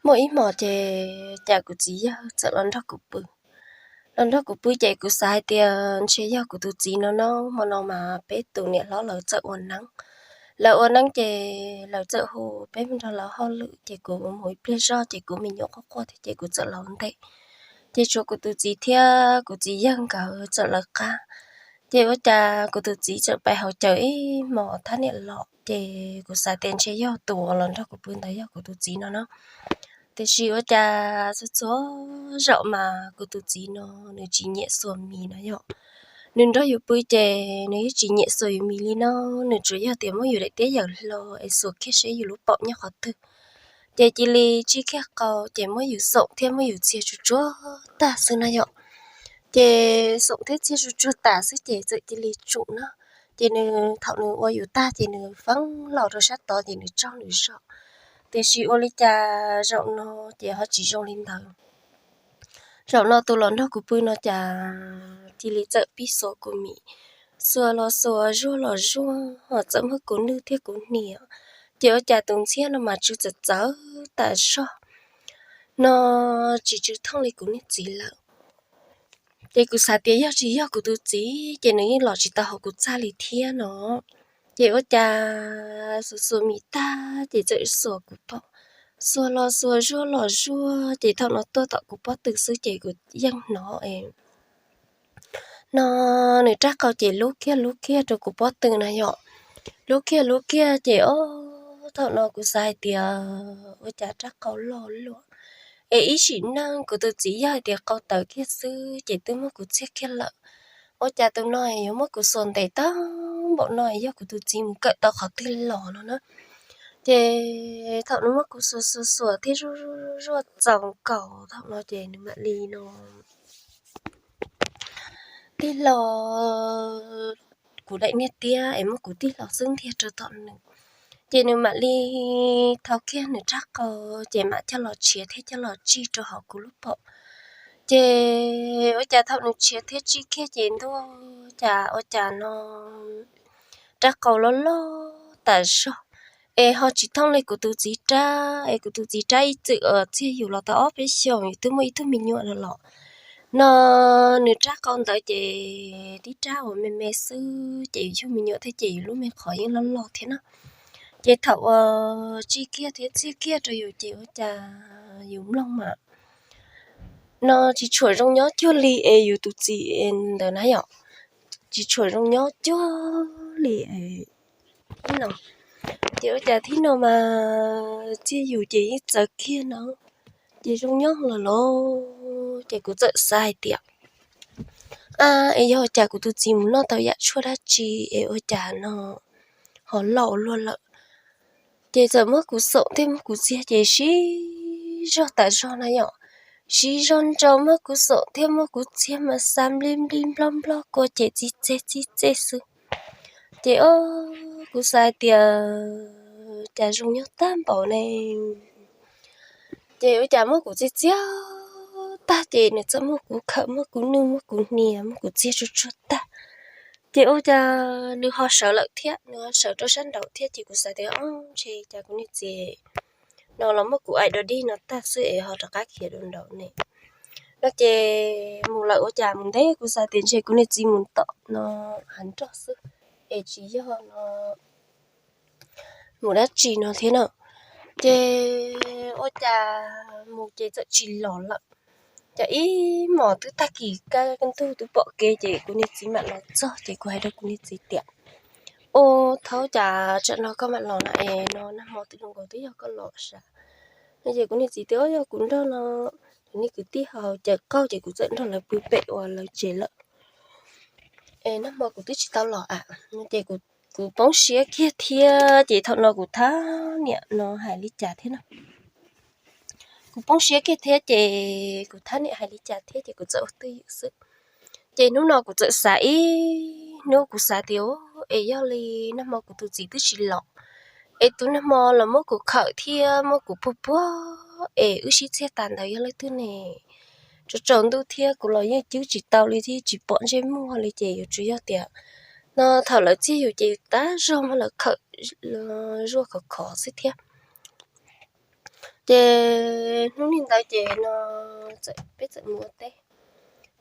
Muaj ib hmos ces cas kuv txiv yawg txawm los nrog kuv pw. Los nrog kuv pw ces kuv xav hais tias ntshe yog kuv tus txiv no no, hmo no mas peb tus niam hlob lawv txawm ua neeb. Lawv ua neeb ces lawv txawm hu peb mus nrog lawv hauj lwm ces kuv mus ib pliag zog ces kuv me nyuam quaj quaj thiab ces kuv txawm los ntej. Ces tshuav kuv tus txiv thiab kuv txiv yawg nkawd txawm lawv qab. Ces ua cas kuv tus txiv txawm pais haus cawv ib hmos thab niam los ces kuv xav tias ntshe yog tus uas los nrog kuv pw ntawd yog kuv tus txiv no no. Tiam sis ua cas txhua txhua zaum mas kuv tus txiv no nws tsis nyiam xuas mis no yom. Nws nrog yus pw ces nws yeej tsis nyiam xuas yus mis li no, nws tsuas yog tias muab yus daim tiab yawm hlo es xuas kiag seb yus lub paum nyob qhov twg. Ces cia li tsij kiag qau ces muab yus xoom thiab muab yus txiag tsuj tsuag tag xwb na yom. Ces xoom thiab txiag tsuj tsuag tas xwb ces txawm cia li tsum na. Ces nws thaum nws ua yus tag ces nws feeb los rau sab tod ces nws tsaug nws zog. Tiam sis ua li cas zaum no ces ho tsis zoo li ntawd. Zaum no tus los nrog kuv pw no cas cia li txawm pib xuas kuv mis, xuas los xuas, zuag los zuag, ho txawm muab kuv nwj thiab kuv hnia. Ces ua cas tus ntxhiab no mas tsw txawv txawv tas zog no, tsis tsw thooj li kuv niag txiv lawm. Ces kuv xav tias yog tsis yog kuv tus txiv ces nws yeej los tsis tau hauv kuv txaj li thiab no. Ces ua cas xuas xuas mis tag ces txawm xuas kuv paum, xuas los xuas, zuag los zuag, ces thaum no tuaj tom kuv pob tw xwb ces kuv yeej hnov no nws rab qau ces lub kiag lub kiag rau kuv pob tw na yom. Lub kiag lub kiag ces o, thaum no kuv xav hais tias ua cas rab qau loj luaj. Es ib sim neej kuv tus txiv yog hais tias qau tawv kiag xwb ces twb muab kuv txiag kiag lawm. Ua cas tus no yuav muab kuv xuas ntev tag npaum no, yog kuv tus txiv mus kawm tau qhov twg los no na. Ces thaum nws muab kuv xuas xuas xuas thiab zuaj zuaj txaus nkaus thaum no ces nws mam li no tig hlo kuv daim niag tiab es muab kuv tig hlo xwb ntiag rau tom nws. Ces nws mam li thau kiag nws rab qau ces mam coj los tshiav thiab coj los tsij rau hauv kuv lub paum. Ces ua cas thaum nws tshiav thiab tsij kiag ces ntuj, cas ua cas no rab qau loj loj tas zog, es ho tsis thooj li kuv tus txiv rab, es kuv tus txiv rab ib txwm txiag yus los tau ob peb xyoos yus twb muaj ib tug me nyuam lawm los no nws rab qau ntawd ces tib rab uas me me xwb ces yus yug me nyuam thiab ces yus lub me qhov yeej loj loj thiab na. Ces thaum uas tsij kiag thiab txiag kiag rau yus ces ua cas yus mloog mas no tsis tshuam zoo nyob cuag li es yus tus txiv ntawd na yom. Tsis tshuam zoo nyob cuag li no. Ces ua cas thib no mas txiag yus ces yeej txawv kiag no, ces zoo nyob lawm los. Ces kuv txawm xav hais tias, a, es yog ua cas kuv tus txiv mus noj tau yam tshuaj dab tsi es ua cas no ho loj ua luaj lawm. Ces txawm muab kuv xoom thiab muab kuv txiag ces siv zog tas zog na yom, siv zog nrau muab kuv xoom thiab muab kuv txiag mas xa nplij nplij nploj nploj kua ces txi txej txi txej xwb. Ces o, kuv xav hais tias cas zoo nyob tag npaum ne. Ces ua cas muab kuv txiag txiag tag ces nws txawm muab kuv khawm muab kuv nwj muab kuv hnia muab kuv txiag tsuj tsuag tag. Ces ua cas nws ho sawv lawm thiab, nws ho sawv rau sab nraud thiab ces kuv xav tias o, ntshe cas kuv niag txiv no los muab kuv aim dog dig no tag xwb es ho rov qab khiav dua nraud ne. No ces mus lawm ua cas mus ntev kuv xav tias ntshe kuv niag txiv mus tom no hav nroj xwb es tsis yog no mus dab tsi no thiab na. Ces ua cas mus ces txawm tsis los lawm. Ces ib hmos twb tag kis kaj ntug twb pom kev ces kuv niag txiv mam los txog ces kuv hais rau kuv niag txiv tias, o, thaub, cas tsam no koj mam los na es no nag hmo twb zoo nkaus twb yog koj los sav. No ces kuv niag txiv tias o, yog kuv nrog no kuv niag kwv tij haus cawv qaug ces kuv txawm nrog lawv pw pem uas lawv tsev lawm es nag hmo kuv twb tsis tau los a. Ces kuv poob siab kiag thiab ces thaum no kuv thab niam no hais li cas thiab no. Kuv poob siab kiag thiab ces kuv thab niam hais li cas thiab ces kuv txawm ua twj ywm xwb. Ces hnub no kuv txawm xav ib hnub kuv xav tias es yog li nag hmo kuv tus txiv twb tsis los es tus nag hmo los muab kuv khawm thiab muab kuv puag puag es wb sib txiag tas ntawd yog leej twg ne. Tsaus tsaus ntuj thiab kuv los yeej cwb tsis tau li thiab tsis pom ntsej muag li ces yuav tsum yog tias no thaum lawv txiag yus ces yus tab zog muab lawv khawm zuaj khov khov xwb thiab. Ces hnub ntawd ces no peb txawm mus ua teb.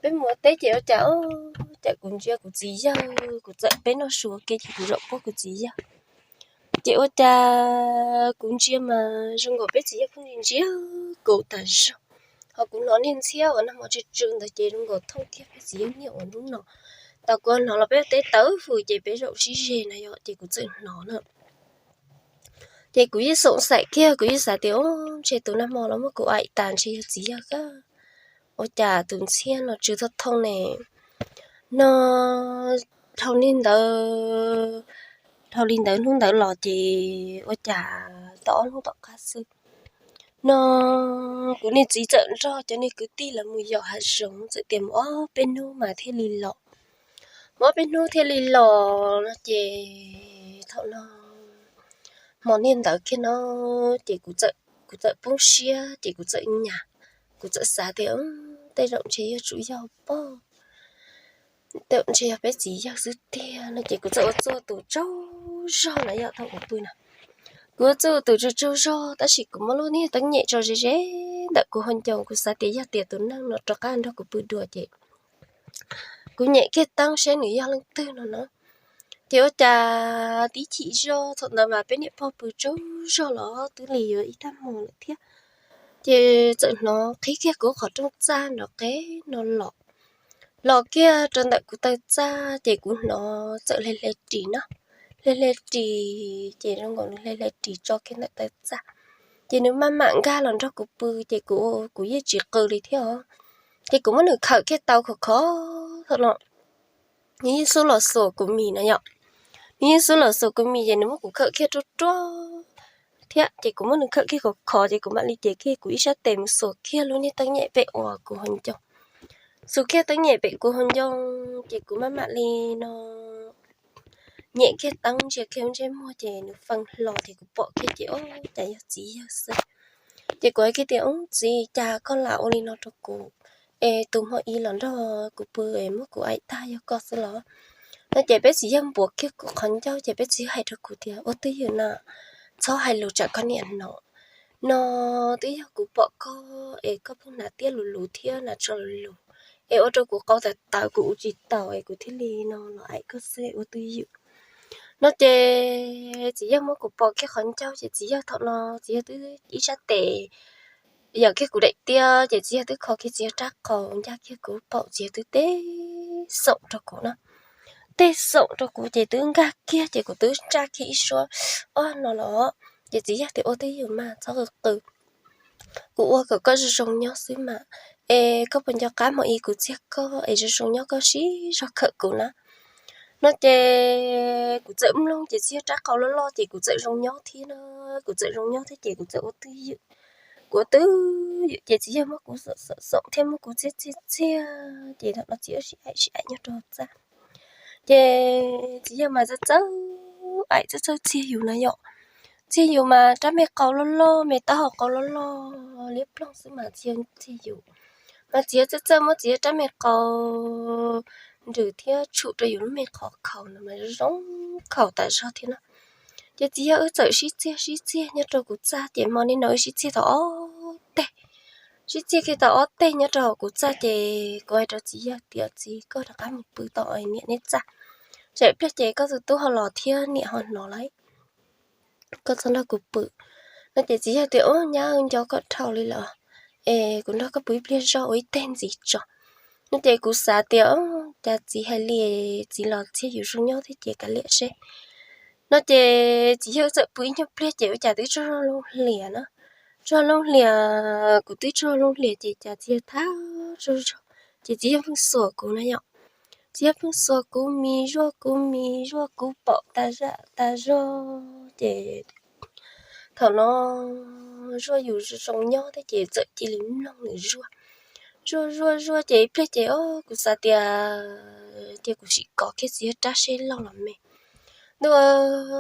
Peb mus ua teb ces ua cas, cas kuv ntsia kuv txiv yawg, kuv txawm peb noj su ua ke ces kuv zaum puag kuv txiv yawg. Ces ua cas kuv ntsia mas zoo nkaus peb txiv yawg pheej ntsia kuv tas zog. Ho kuv hnov niag ntxhiab uas nag hmo tsw tsw ntawd ces zoo nkaus thooj kiag peb txiv yawg niag uas hnub no. Tau kuv hnov los peb teb tawv hws ces peb zaum sib ze na yom, ces kuv txawm hnov na. Ces kuv yeej xoom xaim kiag, kuv yeej xav tias, ntshe tus nag hmo los muab kuv aim tas ntshe yog txiv yawg kab. Ua cas tus ntxhiab no tsw thooj thooj ne? No dhau li ntawd, dhau li ntawd hnub ntawd los ces ua cas tau ob hnub tom qab xwb no kuv niag txiv txawm nrog cov niag kwv tij lawv mus yos hav zoov, txawm tias mus ob peb hnub mas thiaj li los. Mus ob peb hnub thiaj li los no ces thaum no hmo niag ntawd kiag no ces kuv txawm poob siab ces kuv txawm nyas, kuv txawm xav tias tej zaum ntshe yog tsum yog pog, tej zaum ntshe yog peb txiv yawg xwb tiag no ces kuv txawm ua txuj tus tsaug zog na yom thaum kuv pw na. Kuv ua txuj tus tsaug tsaug zog tab sis kuv muab lub niag teeb nyem tso ze ze ntawm kuv hauv ncoo, kuv xav tias yog tias tus neeg no rov qab nrog kuv pw dua ces kuv nyem kiag teeb seb nws yog leej twg no na. Ces ua cas tib chim zog thaum ntawd mas peb niam pog pw tsaug zog los twb li yuav ib tag hmo lawm thiab. Ces txawm hnov qhib kiag kuv qhov rooj txaj nrov qeb no los, los kiag rau ntawm kuv taw txaj ces kuv hnov txawm hle hle ris na, hle hle ris ces zoo nkaus nws hle hle ris tso kiag ntawm taw txaj. Ces nws maj mam nkag los nrog kuv pw ces kuv, kuv yeej tsis qw li thiab os. Ces kuv muab nws khawm kiag tau khov khov thaum no, nws yeej xub los xuas kuv mis na yom. Nws yeej xub los xuas kuv mis ces nws muab kuv khawm kiag ruaj ruaj thiab ces kuv muab nws khawm kiag khov khov ces kuv mam li cev kiag kuv ib sab tes mus xuas kiag lub niag teeb nyem pem uas kuv hauv ncoo. Xuas kiag teeb nyem pem kuv hauv ncoo ces kuv maj mam li no nyem kiag teeb ntsia kiag lub ntsej muag ces nws feej hlo ces kuv pom kiag ces ua cas yog txiv yawg xwb. Ces kuv hais kiag tias, Ub txiv, cas koj lam ua li no rau kuv? Es tus hmo ib los nrog kuv pw es muab kuv aim tag yog koj xwb los? No ces peb txiv yawg npuav kiag kuv qhov ncauj ces peb txiv yawg hais rau kuv tias, Ua twj ywm na, txhob hais lus tsam koj niam hnov. No twb yog kuv pom koj es koj pheej hnav tiab lus lus thiab hnav tsho lus lus es ua rau kuv qau tawv tawv kuv ua tsis taus es kuv thiaj li no los aim koj xwb, ua twj ywm. No ces txiv yawg muab kuv pom kiag qhov ncauj ces txiv yawg thaum no txiv yawg twb ib sab tes yawm kiag kuv daim tiab ces txiv yawg twb kho kiag txiv yawg rab qau ncaj kiag kuv paum, txiv yawg twb teb xoom rau kuv na. Teb xoom rau kuv ces twb nkag kiag ces kuv twb ntsaj kiag ib suab ob no los. Ces txiv yawg tias, Ua twj ywm mas txhob qw qw, kuv ua kom koj zoo zoo nyob xwb mas. Es koj puas nco qab hmo ib kuv txiag koj es zoo zoo nyob koj sib zog khawm kuv na? No ces kuv txawm mloog ces txiag rab qau loj loj ces kuv txawm zoo nyob thiab na. Kuv txawm zoo nyob thiab ces kuv txawm ua twj ywm. Kuv ua twj ywm ces txiv yawg muab kuv xoom xoom thiab muab kuv txiag txiag txiag ces thaum no txiv yawg sib aim sib aim nyob rau txaj. Ces txiv yawg mas txawj txawj aim txawj txawj txiag yus na yom. Txiag yus mas rab me qau loj loj, me taub hau qau loj loj liab ploog xwb mas txiag txiag yus. Mas txiv yawg txawj txawj muab txiv yawg rab me qau nrws thiab tshum rau yus lub me qhov khaus no mas zoo khaus tas zog thiab na. Ces txiv yawg wb txawm sib txiag sib txiag nyob rau kuv txaj ces hmo nim no wb sib txiag tau ob teg. Sib txiag kiag tau ob teg nyob rau hauv kuv txaj ces kuv hais rau txiv yawg tias, Txiv, koj rov qab mus pw tom niam neb txaj, tsam pliag ces koj tus tub ho los thiab niam ho hnov lawm, koj txhob nrog kuv pw. No ces txiv yawg tias, Ub nyab, nco koj dhau li lawm es kuv nrog koj pw ib pliag zog ua ib teg ntxiv tso. No ces kuv xav tias, Cas txiv hais li, txiv los txiag yus zoo nyob thiab ces kav liam seb. No ces txiv yawg txawm pw ib nyuag pliag ces ua cas twb tsaug zog loo hlias na. Tsaug zog loo hlias, kuv twb tsaug zog loo hlias ces cas txiv yawg thab tsaug zog ces txiv yawg pheej xuas kuv na yom. Txiv yawg pheej xuas kuv mis, zuaj kuv mis, zuaj kuv paum tas zaj tas zog ces thaum no zuaj yus zoo nyob thiab ces txawm cia li mloog nws zuaj. Zuaj zuaj zuaj ces ib pliag ces o kuv xav tias cia kuv sim kov kiag txiv yawg rab seb loj los me. Ntuj,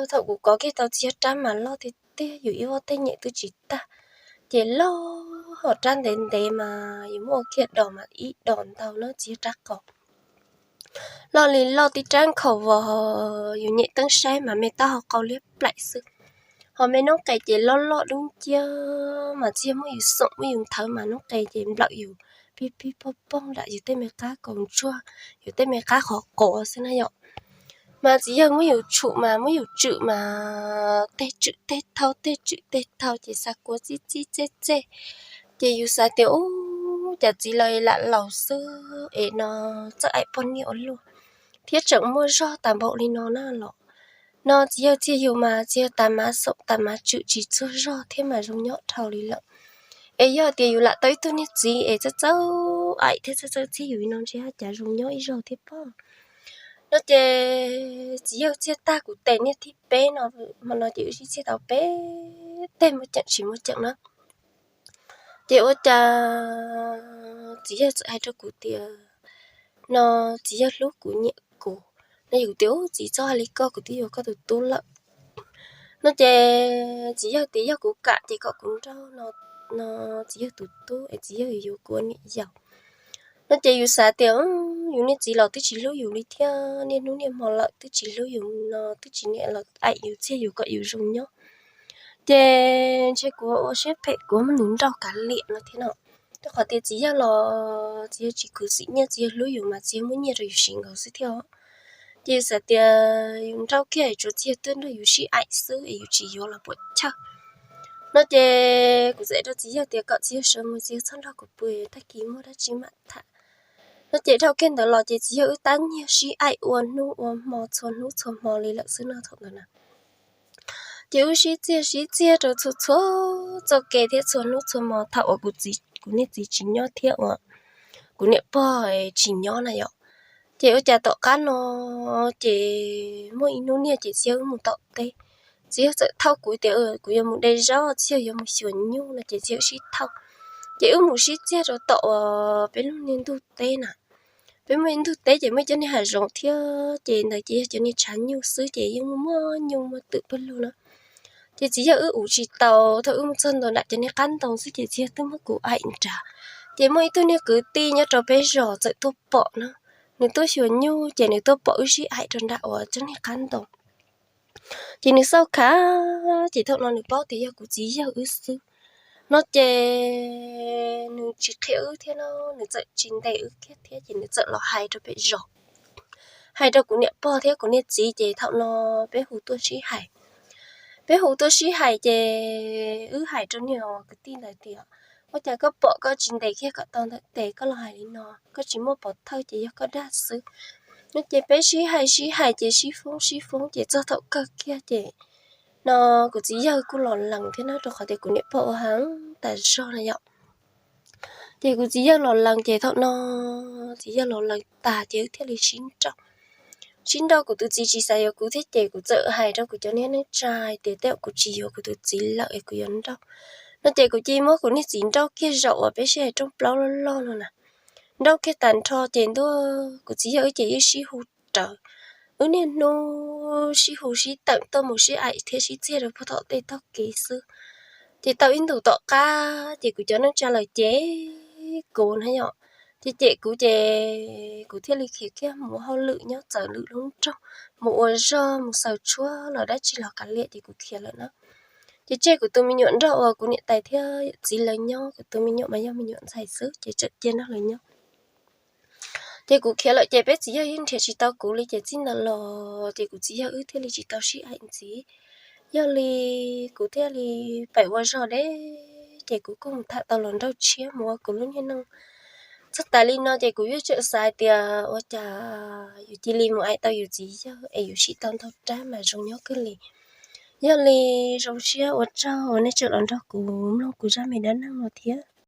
thaum kuv kov kiag tau txiv yawg rab mas loj tiag tiag, yus ib ob teg nyem twb tsis tag. Ces loj ho rab ntev ntev mas yus muab ua kiag dos mas ib dos ntau na txiv yawg rab qau. Loj li loj tib rab nkhaus vos, yus nyem teeb saib mas me taub hau qau liab plaim xwb. Hos me noob qes ces loj loj dub nciab mas txiv yawg muab yus xoom muab yus nthawv mas noob qes ces nplawm yus pib pib poog poog lam yus tej me qab kaus ntsuag, yus tej me qab qhov quav xwb na yom. Mas txiv yawg muab yus tshum mas muab yus tswm mas tej tswm tej thau tej tswm tej thau ces xa kua txij txij txej txej. Ces yus xav tias ub, cas txiv lawv lam laus xwb es no txawj aim poj niam ua luaj thiab tseem muaj zog tas npaum li no na los. No txiv yawg txiag yus mas txiv yawg tas mav xoom tas mav tswm tsis txuag zog thiab mas zoo nyob dhau li lawm. Es yog tias yus lam tau ib tug niag txiv es txawj txawj aim thiab txawj txawj txiag yus li no ntshe cas zoo nyob ib zaug thiab pob. No ces txiv yawg txiag tag kuv tes niag thib peb no, hmo no ces wb sib txiag tau peb teg muaj ceem tsis muaj ceem na. Ces ua cas txiv yawg txawm hais rau kuv tias no txiv yawg hlub kuv nyiam kuv. No yus tias ub txiv txhob hais li koj, kuv twb yuav koj tus tub lawm. No ces txiv yawg tias yog kuv kam ces kom kuv nrauj no txiv yawg tus tub es txiv yawg yuav kuv ua niam yau. No ces yus xav tias yus niag txiv los twb tsis hlub yus li thiab, niaj hnub niaj hmo lawm twb tsis hlub yus no twb tsis niam los aim yus txiag yus kom yus zoo nyob. Ces ntshe kuv ua siab phem kuv muab nws nrauj kav liam no thiab no. Rau qhov tias txiv yawg los txiv yawg tsis khwv xim nyiaj, txiv yawg hlub yus mas txiv yawg muab nyiaj rau yus siv nkaus xwb thiab. Ces yus xav tias yus nrauj kiag es tsuav txiag tuaj nrog yus sib aim xwb es yus tsis yuav los puas chawj. No ces kuv txawm rau txiv yawg tias kom txiv yawg sawv mus, txiv yawg txhob nrog kuv pw, tag kis muaj dab tsi mam tham. No ces dhau kiag ntawd los ces txiv yawg wb tab nyiag sib aim ua hnub ua hmo txhua hnub txhua hmo li lawm xwb no thaum ntawd na. Ces wb sib txiag sib txiag rau txhua txhua txoj kev thiab txhua hnub txhua hmo thaum uas kuv txiv, kuv niag txiv tsis nyob thiab uas kuv niam pog tsis nyob na yom. Ces ua cas tom qab no ces muaj ib hnub niag ces txiv yawg wb mus tom teb, txiv yawg txawm thauj kuv tias kuv yuav mus de zaub, txiv yawg yuav mus xyuas nyuj no ces txiv yawg sib thauj. Ces wb mus sib txiag rau tom uas peb lub niag ntug teb na. Peb muaj ib ntug teb ces muaj ib cov niag hav zoov thiab ces ntawd ces yog cov niag tshav nyuj xwb ces yeej muaj muaj nyuj muaj twm pawg lug na. Ces txiv yawg wb ua tsis tau, thaum wb mus txog ntua nram cov niag qab ntoo xwb ces txiv yawg twb muab kuv aim nrad. Ces muaj ib tug niag kwv tij nyob rau peb zos txawm tuaj pom na, nws tuaj xyuas nyuj ces nws tuaj pom wb sib aim rau nram uas tsob niag qab ntoo. Ces nws xauj khav, ces thaum no nws paub tias yog kuv txiv yawg wb xwb. No ces nws tsis qhia wb thiab no, nws txawm tsis ntes wb kiag thiab ces nws txawm los hais rau pem zos. Hais rau kuv niam pog thiab kuv niag txiv ces thaum no peb hu tuaj sib hais. Peb hu tuaj sib hais ces wb hais rau niag kwv tij ntawd tias, ua cas koj pom koj tsis ntes kiag kom tau ntawm tes koj los hais li no, koj tsis muaj pov thawj ces yog koj dag xwb. No ces peb sib hais sib hais ces sib foob sib foob ces txog thaum kawg kiag ces no kuv txiv yawg kuj los lees thiab na, rau qhov tias kuv niam pog ua heev tas zog na yom. Ces kuv txiv yawg los lees ces thaum no txiv yawg los lees tas ces wb thiaj li sib nrauj. Sib nrauj kuv tus txiv tsis xav yuav kuv thiab ces kuv txawm hais rau kuv cov niag neej tsa tias tej zaum kuv tsis yuav kuv tus txiv lawm es kuv yuav nrauj. No ces kuv cia li muab kuv niag txiv nrauj kiag zaum uas peb sib hais rooj plaub loj loj no na. Nrauj kiag tas nrho ces ntuj, kuv txiv yawg wb ces wb sib hu rawv. Wb niaj hnub sib hu sib teem tuaj mus sib aim thiab sib txiag rau puag tom tej tog kev xwb. Ces tau ib ntus tom qab ces kuv cov neej tsa lawv cem kuv na yom. Ces cem kuv ces kuv thiaj li khiav kiag mus ua hauj lwm nyob txawv lwm lub nroog, mus ua zog mus xaws tshuab los dab tsi los kav liam ces kuv khiav lawm na. Ces tseg kuv tus me nyuam nrog uas kuv niam tais thiab yawm txiv lawv nyob, kuv tus me nyuam mas yog me nyuam ntxhais xwb ces tseem cia nrog lawv nyob. Ces kuv khiav lawm ces peb txiv yawg yeej nrhiav tsis tau kuv li ces txij ntawd los ces kuv txiv yawg wb thiaj li tsis tau sib aim ntxiv. Yog li kuv thiaj li pem ua zog deb ces kuv kuj mus tham tau los nrauj tshiab mus ua kuv lub niag neej. Txog tas li no ces kuv yeej tseem xav tias ua cas yus cia li mus aim tau yus txiv yawg es yus sim tau ntau rab mas zoo nyob kawg li. Yog li zoo siab ua tsaug uas nej tseem los nrog kuv mloog kuv zaj me dab neeg no thiab.